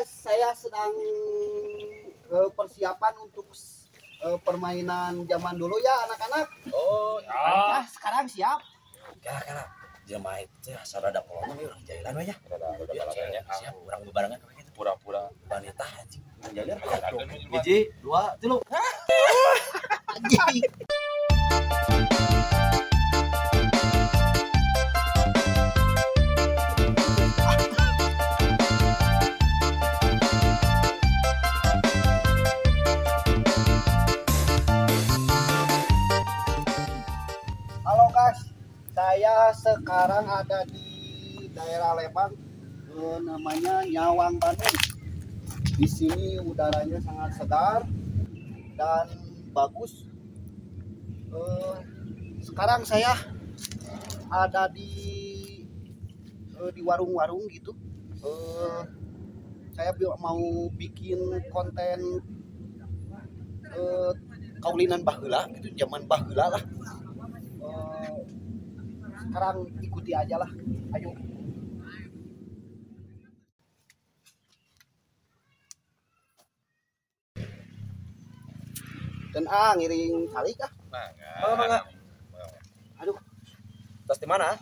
guys, saya sedang persiapan untuk permainan zaman dulu ya anak-anak. Oh, ya. Nah, sekarang siap. Kala jelema itu sarada kolong we urang jailan we nya. Siap, urang bebarengan we kitu. Pura-pura wanita anjing. Jailan. 1, 2, 3. Anjing. Halo guys, saya sekarang ada di daerah Lembang, namanya Nyawang Bandung. Di sini udaranya sangat segar dan bagus. Sekarang saya ada di warung-warung gitu. Saya mau bikin konten kaulinan baheula gitu, zaman baheula lah. Sekarang ikuti aja lah, ayo. Dan ngiring calik ah. Mangga. Aduh. Tas di mana?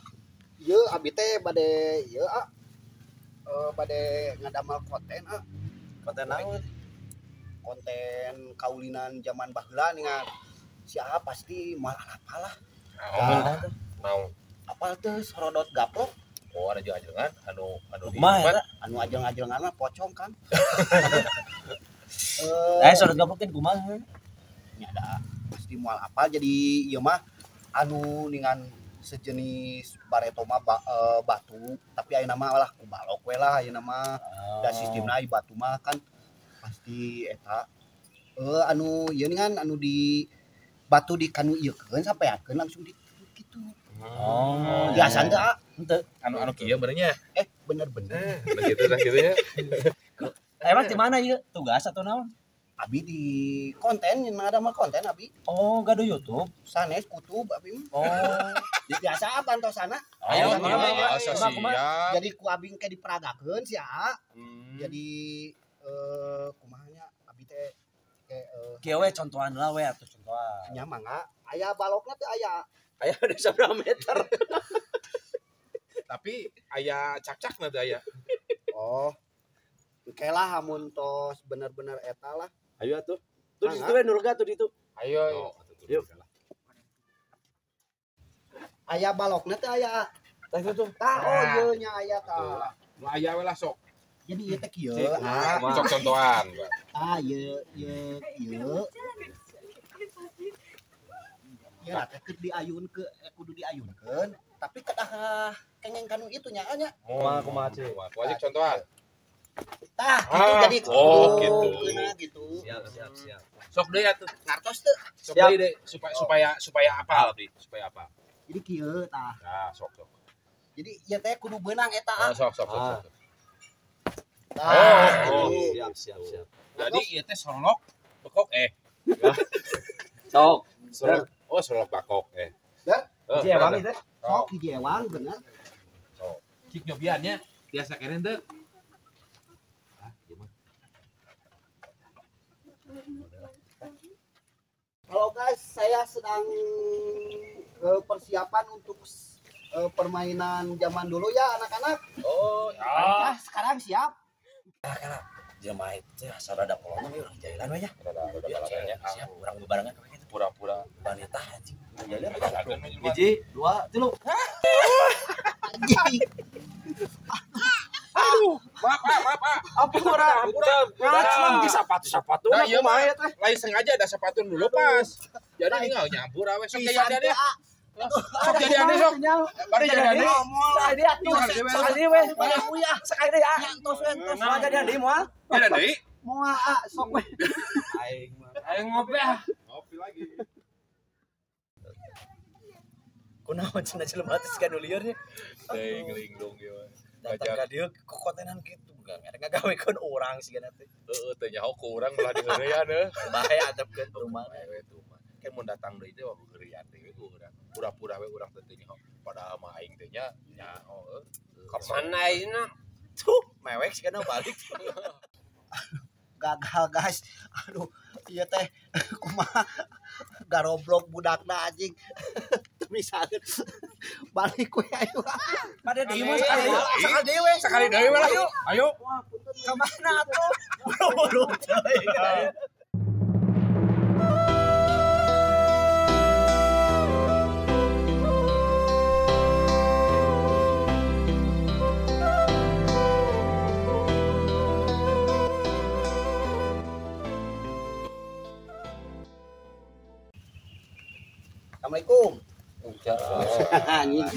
Ieu abi teh bade ieu ah. Bade ngadamel konten ah. Konten naon? Konten kaulinan zaman baheula ningan. Si A pasti moal apal lah. Naon? Naon? Apal teh sorodot gaplok. Oh, ada ajengan anu anu Kumaha eta? Anu ajeng-ajengan mah pocong kan. Sorodot gaplok teh kumaha? Nya ada pasti moal apal, jadi ieu mah anu ningan sejenis bareto mah batu, tapi ayeuna mah lah ku balok we lah ayeuna mah. Da sistemna batu mah kan pasti eta anu ieu ningan anu di batu di kanu ieu keun sampeankeun langsung di kitu. Oh, biasa teu ah. Henteu. Anu kieu benernya. Bener-bener. Begitu lah kitu nya. Emang di mana ieu? Tugas atau naon? Abi di konten, ada mah konten abi. Oh, gak ada YouTube. Sanes kutub abi. Oh, biasa pantosana. Ayo, siap. Jadi ku abi ke diperagakeun si A. Jadi kumaha nya abi teh kieu we contohan lah we atuh contohan. Nya mangga, aya balokna teh aya. Aya di sabaraha meter. Tapi aya cakcakna teh aya. Oh. Oke lah amun tos bener-bener eta lah. Ayo atuh. Tuh di situ we nurga tuh di situ. Ayo. Yuk. Aya balokna teh aya. Tah itu tuh. Tah oh ieu nya aya tah. Nu aya we lah sok. Jadi ieu teh kieu. Sok contohan. Tah ieu ieu ieu. Ieu teh keur diayunkeun, kudu diayunkeun, tapi kedah kengeng kanu itu nya nya. Kumaha kumaha cik. Kumaha contohan. Tah, gitu jadi oh gitu. Gitu. Siap, siap. Sok deui atuh. Ngartos teu. Sok deui deh supaya supaya apal abdi, supaya apal. Jadi kieu tah. Nah, sok sok. Jadi ieu teh kudu beunang eta. Oh, sok sok sok. Tah, oh, siap siap siap. Jadi ieu teh solok bekok Sok. Solok. Oh, solok bakok Dah. Hiji ewang ieu teh. Sok hiji ewang bener. Sok. Cik nyobian nya biasa keren teu. Halo guys, saya sedang persiapan untuk permainan zaman dulu ya anak-anak. Oh, ya. Nah, sekarang siap. Kala jelema itu sarada kolong we urang jailan we nya. Siap, urang bebarengan we kitu. Pura-pura wanita anjing. Jailan. 1, 2, 3. Anjing. Aduh, maaf, maaf, maaf. Ampura, ampura. Ngaclang di sepatu-sepatu. Nah, iya mah, lain sengaja ada sepatu dulu pas. Jadi tinggal nyampur we sok jadi aneh. Sok jadi aneh sok. Bari jadi aneh. Sekali atuh, sekali we. Sekali deui ah. Tos we, tos. Moal jadi aneh moal. Jadi deui. Moal ah, sok we. Aing mah. Aing ngopi ah. Ngopi lagi. Kunaon cenah jelema teh siga nu lieur nya. Teuing linglung ieu. Datang ka dieu kokontenan kitu ngagawekeun urang sigana teh. Heeh, teu nyaho ku urang malah diheureyan heuh. Bae atepkeun rumah. Bae tuh mah. Kan mun datang deui teh wah heureyan deui ku urang. Pura-pura we urang teh teu nyaho. Padahal mah aing teh nya nyaho heuh. Ka mana ayeuna? Tuh, mewek sigana balik. Gagal guys. Aduh, ieu teh kumaha garoblok budakna anjing. Teu misalkeun. Balik we ayo. Pada deui mah sekali. Sekali deui we. Sekali deui we lah. Ayo. Wah, punten ka mana atuh? Buru-buru teuing. Assalamualaikum. Anjing.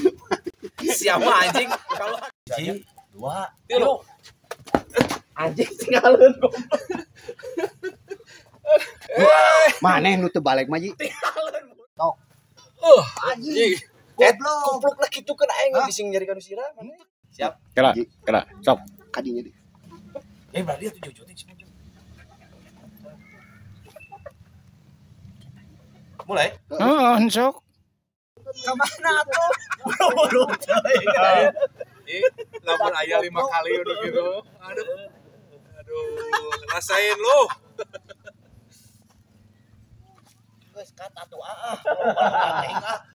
Siapa anjing? Kalau anjing 2 3. Anjing tinggalin goblok. Maneh nu teu balik mah ji. Tok. Anjing. Goblok. Goblok lah kitu kan aing bising nyari ka nu sirah maneh. Siap. Kela, kela, sok. Kadinya deh. Berarti atuh jauh-jauh teh sini. Mulai. Heeh, sok. Ka mana atuh? Buru-buru teuing. Lamun aya 5 kali udah gitu. Aduh. Aduh, rasain lu. Geus kat atuh ah.